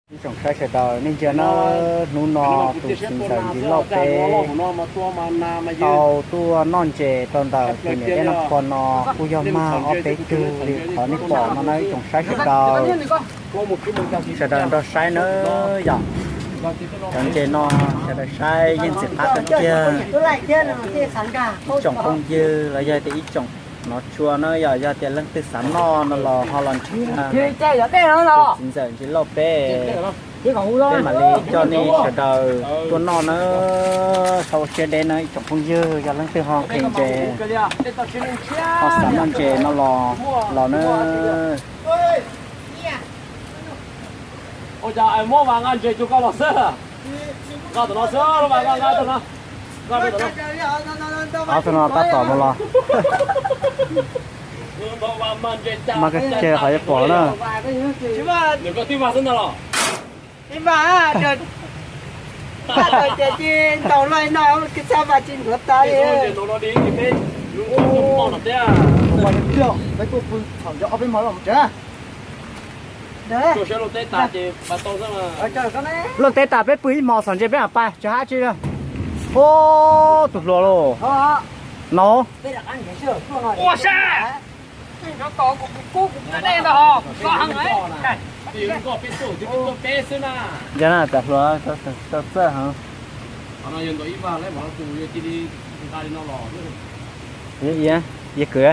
Ib tsoom saib sawv daws nej ntsia nawb, hnub no tus txiv ntxawm Ntsis Lauj peb tau tuaj noj ntses rau ntawm tus niam dej noj phua no, kuj yog mag ob peb tug li qhov nej pom no na ib tsoom saib sawv daws. Sawv daws nrog saib nawb yom. Cov ntses no sawv daws saib yeej ntxim qab kawg kiag. Ib tsoom phooj ywg los yog tias ib tsoom nov tshua na yom, yog tias leej twg xav noj no los ho los nrhiav tus txiv ntxawm Ntsis Lauj peb. Peb mam li coj nej sawv daws tuaj noj nawb, sau siab deb nawb ib tsoom phooj ywg, yog leej twg ho nqhis ntses, ho xav noj ntses no los, los nawb. Ua cas muab mas nqa ntses cuag koj los xwb. Nqa tom no xwb, nqa nqa nqa tom no. Nqa tom no. Av, tom no tab tom mus los. Mas kawg kiag qhov yuav pom na. Nws koj twb mas xwb ntag los. Ib mas, mas ces ci ntaus loj no, kis txhab mas ci nthuav tas li. Peb kuj pw thaum nco ob peb hmo los mus tsev. Luaj teb tas peb pw ib hmo txog ntses peb mam pais tsis hab tsi. Ub, tus hluas lauj. No. Yog na, tas hluas txawj heev. Yog kwv.